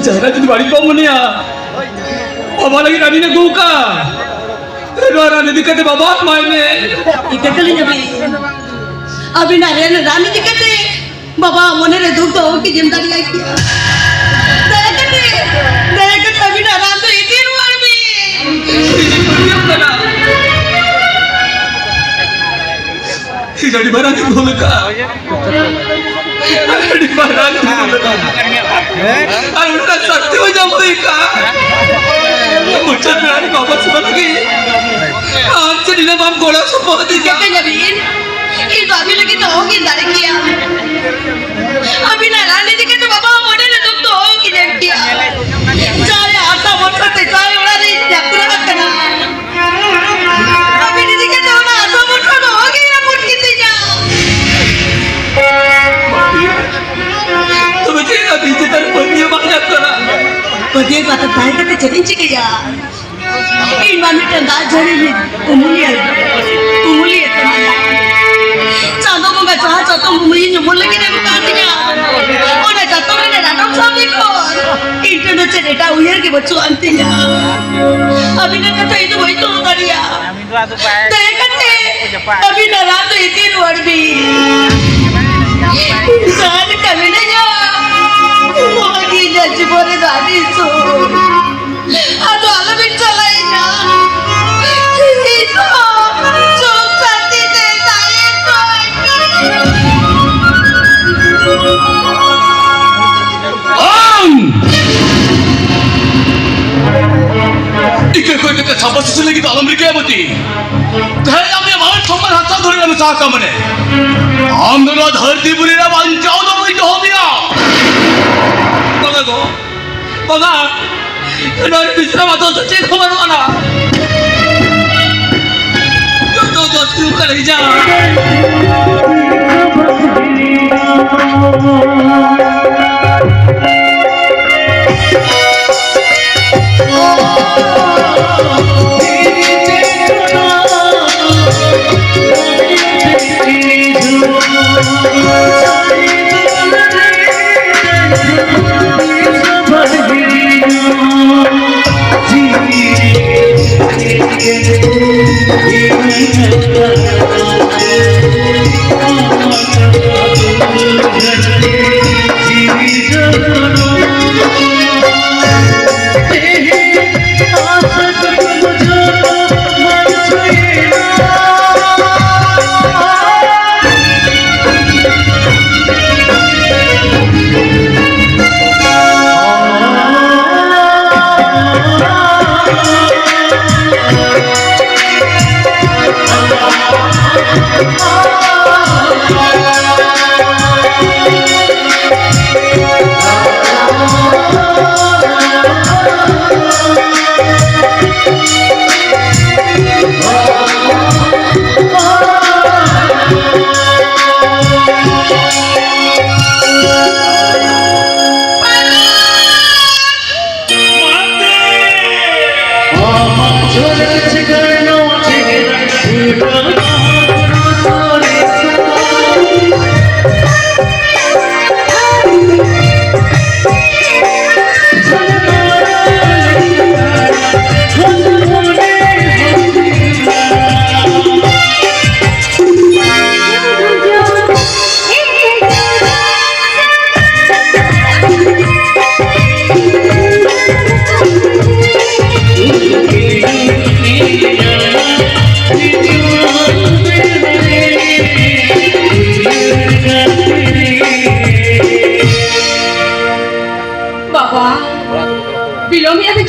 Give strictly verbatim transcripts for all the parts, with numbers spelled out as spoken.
ᱡᱟᱦᱟᱱᱟᱜ ᱡᱩᱫᱤ ᱵᱟᱹᱲᱤᱡ ᱵᱟᱢ ᱢᱚᱱᱮᱭᱟ, ᱵᱟᱵᱟ ᱞᱟᱹᱜᱤᱫ ᱨᱟᱱᱤᱧ ᱟᱹᱜᱩ ᱟᱠᱟᱫᱼᱟ᱾ ᱱᱚᱣᱟ ᱨᱟᱱ ᱤᱫᱤ ᱠᱟᱛᱮ ᱵᱟᱵᱟ ᱮᱢᱟᱭ ᱢᱮ᱾ ᱤᱠᱟᱹ ᱠᱟᱹᱞᱤᱧ ᱟᱹᱵᱤᱱ, ᱟᱹᱵᱤᱱᱟᱜ ᱨᱮᱱ ᱨᱟᱱ ᱤᱫᱤ ᱠᱟᱛᱮ ᱵᱟᱵᱟ ᱢᱚᱱᱮ ᱨᱮ ᱫᱩᱠ ᱫᱚ ᱚᱦᱚ ᱜᱮ ᱡᱮᱢ ᱫᱟᱲᱮᱭᱟᱭ ᱠᱮᱭᱟ᱾ ᱟᱹᱰᱤ ᱢᱟᱨᱟᱝ ᱵᱷᱩᱞ ᱟᱠᱟᱫᱼᱟ᱾ ᱟᱹᱰᱤ ᱢᱟᱨᱟᱝ ᱵᱷᱩᱞ ᱟᱠᱟᱫᱼᱟ᱾ ᱟᱨ ᱚᱱᱟ ᱥᱟᱹᱥᱛᱤ ᱦᱚᱸ ᱧᱟᱢ ᱦᱩᱭ ᱟᱠᱟᱫᱼᱟ᱾ ᱢᱩᱪᱟᱹᱫ ᱵᱮᱲᱟ ᱨᱮ ᱵᱟᱵᱟ ᱥᱩᱢᱟᱱ ᱜᱮ ᱟᱢ ᱪᱮᱫ ᱤᱱᱟᱹ ᱵᱟᱢ ᱜᱚᱲᱚ ᱥᱚᱯᱚᱦᱚᱫ ᱤᱧᱟ? ᱪᱤᱠᱟᱹᱛᱮ ᱧᱟᱢᱤᱧ? ᱤᱧ ᱫᱚ ᱟᱹᱵᱤᱱ ᱞᱟᱹᱜᱤᱫ ᱫᱚ ᱚᱦᱚᱜᱤᱧ ᱫᱟᱲᱮ ᱠᱮᱭᱟ᱾ ᱟᱹᱵᱤᱱᱟᱜ ᱨᱟᱱ ᱤᱫᱤ ᱠᱟᱛᱮ ᱵᱟᱵᱟ ᱦᱚᱸ ᱢᱚᱱᱮ ᱨᱮ ᱫᱩᱠ ᱫᱚ ᱚᱦᱚᱜᱤᱧ ᱮᱢ ᱠᱮᱭᱟ᱾ ᱡᱟᱦᱟᱸᱭ ᱟᱥᱟ ᱵᱷᱚᱨᱥᱟ ᱛᱮ ᱡᱟᱶᱟᱭ ᱚᱲᱟᱜ ᱨᱤᱧ ᱡᱟᱛᱨᱟ ᱟᱠᱟᱱᱟ᱾ ᱟᱹᱵᱤᱱ ᱤᱫᱤ ᱠᱟᱛᱮ ᱚᱱᱟ ᱟᱥᱟ ᱵᱷᱚᱨᱥᱟ ᱫᱚ ᱚᱦᱚᱜᱮ ᱨᱟᱹᱯᱩᱫ ᱠᱤᱫᱤᱧᱟ᱾ ᱛᱚᱵᱮ ᱪᱮᱫ ᱟᱹᱵᱤᱱ ᱪᱮᱛᱟᱱ ᱨᱮ ᱯᱟᱹᱛᱭᱟᱹᱣ ᱵᱟᱝ ᱧᱟᱢ ᱠᱟᱱᱟ? ᱯᱟᱹᱛᱭᱟᱹᱣ ᱠᱟᱛᱮ ᱛᱟᱦᱮᱸ ᱠᱟᱛᱮ ᱪᱮᱫ ᱤᱧ ᱪᱤᱠᱟᱹᱭᱟ? ᱤᱧ ᱢᱟ ᱢᱤᱫᱴᱟᱝ ᱫᱟᱜ ᱡᱟᱹᱲᱤ ᱨᱤᱧ ᱩᱢᱩᱞ ᱤᱭᱟᱹ, ᱩᱢᱩᱞ ᱤᱭᱟᱹ ᱛᱟᱢᱟ᱾ ᱪᱟᱸᱫᱚ ᱵᱚᱸᱜᱟ ᱡᱟᱦᱟᱸ ᱪᱟᱛᱚᱢ ᱩᱢᱩᱞ ᱤᱧ ᱩᱢᱩᱞ ᱞᱟᱹᱜᱤᱫ ᱮᱢ ᱟᱠᱟᱫ ᱛᱤᱧᱟ, ᱚᱱᱟ ᱪᱟᱛᱚᱢ ᱨᱮᱱᱟᱜ ᱰᱟᱸᱰᱚᱢ ᱥᱟᱵ ᱵᱮᱜᱚᱨ ᱤᱧ ᱴᱷᱮᱱ ᱫᱚ ᱪᱮᱫ ᱮᱴᱟᱜ ᱩᱭᱦᱟᱹᱨ ᱜᱮ ᱵᱟᱹᱪᱩᱜ ᱟᱱ ᱛᱤᱧᱟ᱾ ᱟᱹᱵᱤᱱᱟᱜ ᱠᱟᱛᱷᱟ ᱤᱧ ᱫᱚ ᱵᱟᱹᱧ ᱫᱚᱦᱚ ᱫᱟᱲᱮᱭᱟᱜᱼᱟ᱾ ᱫᱟᱭᱟ ᱠᱟᱛᱮ ᱟᱹᱵᱤᱱᱟᱜ ᱨᱟᱱ ᱫᱚ ᱤᱫᱤ ᱨᱩᱣᱟᱹᱲ ᱵᱤᱱ᱾ ᱡᱟᱦᱟᱸ ᱞᱮᱠᱟ ᱢᱮᱱᱟᱧᱟ, ᱱᱚᱣᱟ ᱜᱮ ᱤᱧᱟᱹᱜ ᱡᱤᱵᱚᱱ ᱨᱮᱫᱚ ᱟᱹᱰᱤ ᱥᱩᱠ᱾ ᱟᱫᱚ ᱟᱞᱚᱵᱤᱱ ᱪᱟᱞᱟᱜᱼᱟ᱾ ᱤᱧ ᱫᱚ ᱥᱩᱠ ᱥᱟᱱᱛᱤ ᱛᱮ ᱛᱟᱦᱮᱸ ᱦᱚᱪᱚᱣᱟᱹᱧ ᱵᱤᱱ᱾ ᱵᱟᱝ! ᱤᱠᱟᱹ ᱠᱚᱭ ᱠᱟᱛᱮ ᱥᱟᱵᱟ ᱥᱤᱥᱤ ᱞᱟᱹᱜᱤᱫ ᱫᱚ ᱟᱞᱚᱢ ᱨᱤᱠᱟᱹᱭᱟ, ᱵᱟᱹᱛᱤ᱾ ᱛᱮᱦᱮᱧ ᱟᱢ ᱢᱟᱱ ᱥᱚᱢᱢᱟᱱ ᱦᱟᱛᱟᱣ ᱫᱷᱚᱨᱮ ᱞᱮ ᱢᱮᱥᱟ ᱟᱠᱟᱫ ᱢᱟᱱᱮ, ᱟᱢ ᱫᱚ ᱱᱚᱣᱟ ᱫᱷᱟᱹᱨᱛᱤ ᱯᱩᱨᱤ ᱨᱮ ᱵᱟᱧᱪᱟᱣ ᱫᱚ ᱵᱟᱹᱧ ᱫᱚᱦᱚ ᱢᱮᱭᱟ᱾ ᱵᱟᱵᱟ ᱜᱚ, ᱵᱟᱵᱟ, ᱱᱚᱣᱟ ᱵᱤᱥᱨᱟᱢ ᱟᱛᱳ ᱫᱚ ᱪᱮᱫ ᱦᱚᱸ ᱵᱟᱹᱱᱩᱜ ᱟᱱᱟ᱾ ᱡᱚᱛᱚ ᱫᱚ ᱦᱩᱭᱩᱜ ᱠᱟᱱᱟ ᱤᱧᱟᱹᱜ᱾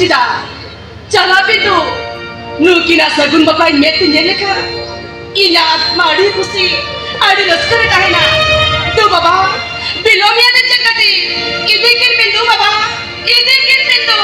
ᱪᱮᱫᱟᱜ? ᱪᱟᱞᱟᱣ ᱵᱤᱱ ᱫᱩ᱾ ᱱᱩᱠᱤᱱᱟᱜ ᱥᱟᱹᱜᱩᱱ ᱵᱟᱯᱞᱟᱧ ᱢᱮᱫ ᱛᱮ ᱧᱮᱞ ᱞᱮᱠᱷᱟᱱ ᱤᱧᱟᱜ ᱟᱛᱢᱟ ᱟᱹᱰᱤ ᱠᱩᱥᱤ, ᱟᱹᱰᱤ ᱨᱟᱹᱥᱠᱟᱹ ᱨᱮ ᱛᱟᱦᱮᱱᱟ᱾ ᱫᱩ ᱵᱟᱵᱟ, ᱵᱤᱞᱚᱢ ᱮᱫᱟ ᱪᱮᱫ ᱠᱷᱟᱹᱛᱤᱨ? ᱤᱫᱤ ᱠᱤᱱ ᱵᱤᱱ ᱫᱩ ᱵᱟᱵᱟ, ᱤᱫᱤ ᱠᱤᱱ ᱵᱤᱱ ᱫᱩ᱾